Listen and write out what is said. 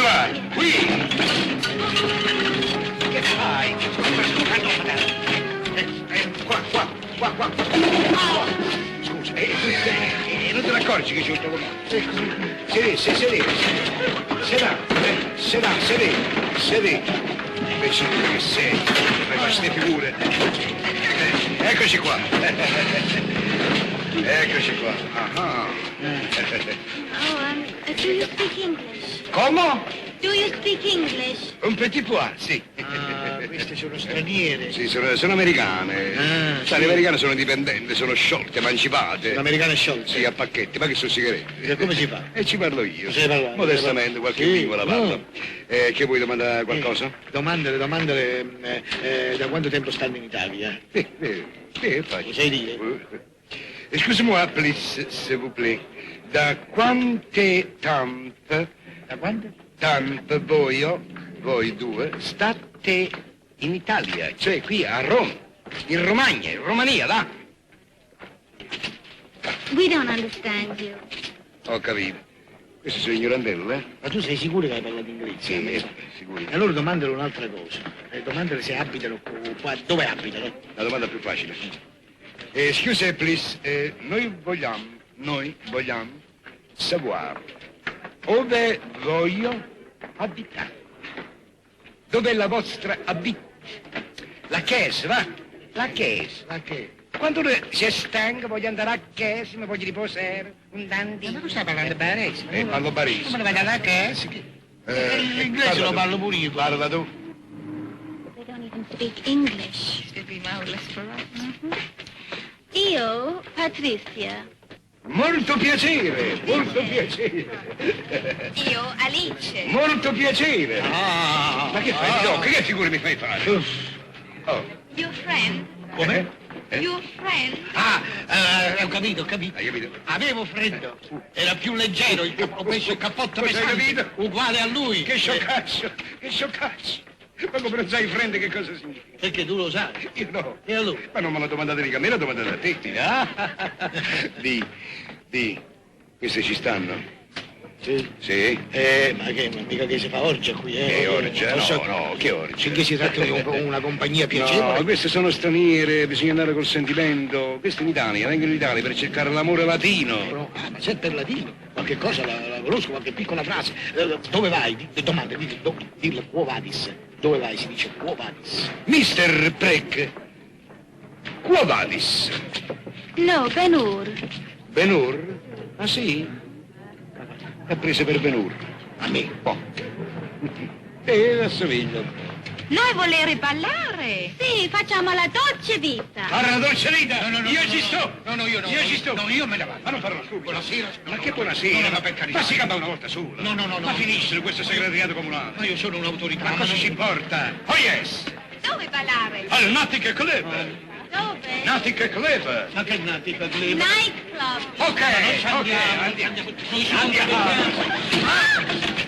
va, qui! Che fai? Scusa, no, eh, eh, qua, qua, qua, qua. Ah! Scusa, eh, eh, non te ne accorgi che c'è un telecomando? Sedi, sì, sedi. Sedà, eh, sedà, sedi, sedi. Imbecille che sei, fai fare ste figure. Eh, eccoci qua. Eccoci qua. Ah. Oh, do you speak English? Come? Do you speak English? Un petit pois, sì. Ah, queste sono straniere. Sì, sono americane. Ah, Sai, sì. le americane sono indipendenti, sono sciolte, emancipate. Sono americane sciolte. Sì, a pacchetti, ma che sono sigarette? E come si fa? E ci parlo io. Sai parlare? Modestamente, qualche Sì, lingua la parlo. no. Che vuoi domandare qualcosa? Domandale, domandale da quanto tempo stanno in Italia? Sì, sì, sì, è facile. Lo sai dire? Excusez-moi, please, s'il vous plaît. Da quante tempo... Da quanto? Tempo voi due, state in Italia, cioè qui a Roma, in Romagna, in Romania, là. We don't understand you. Ho capito. Queste sono ignorantelle, eh? Ma tu sei sicuro che hai parlato inglese? Sì, sicuro. E allora domandale un'altra cosa. Domandale se abitano qua, dove abitano? La domanda più facile. Excuse, please, noi vogliamo savoir ove voglio abitare. Dov'è la vostra abit? La chiesa, va? La chiesa. Ma che? Quando uno si è stanco, voglio andare a casa, mi voglio riposare, un dandino. Ma tu stai parlando barese? Parlo barese. Come ne vai alla chiesa? L'inglese parla lo tu. parlo pure io. Parla tu. They don't even speak English. It'd be marvelous for us. Io, Patrizia. Molto piacere, molto piacere. Io, Alice. Molto piacere. Ah, Ma che fai, Doc? Che figure mi fai fare? Oh. Your friend. Come? Eh? Your friend. Ah, ho capito, ho capito. Hai capito? Avevo freddo, era più leggero, ho messo il cappotto Cosa hai pesante, capito? uguale a lui. Che sciocaccio, che sciocaccio. Ma come non sai friend che cosa significa? Perché tu lo sai. Io no. E allora? Ma non me l'ha domandata mica a me, l'ha domandata a te. Ah? Di, di, queste ci stanno? Sì. Sì? Ma che, ma mica che si fa orgia qui, eh? Che orgia? Non so- No, no, che orgia? Finché si tratta di una compagnia piacevole. No, queste sono straniere, bisogna andare col sentimento. Queste in Italia, vengono in Italia per cercare l'amore latino. No, ah, ma se è per latino, qualche cosa la conosco, qualche piccola frase. Dove vai? Domanda, dirle quo vadis. Dove vai? Si dice quo vadis. Mister Preck, quo vadis? No, Ben-Hur. Ben-Hur? Ah sì? L'ha presa per Ben-Hur. A me? Po'. Assomiglia. Noi volere ballare. Sì, facciamo la dolce vita. Fare la dolce vita? No, no, no, Io no, ci no, sto! No, no, io no. Io ci sto! No, io me ne vado. Ma non farlo subito. Buonasera. Ma che buonasera? No, no, no, per carità. Ma si campa una volta sola. No, no, no, no. Ma finiscelo questo segretariato comunale. Ma io sono un'autorità. Ma cosa non- ci importa? Oh yes! Dove ballare? Al Nautica Club! Dove? Nautica Club! Ma che nautica club? Nightclub. Ok, Ma non ci ok, andiamo, andiamo. Noi siamo Andiamo. andiamo. Ah!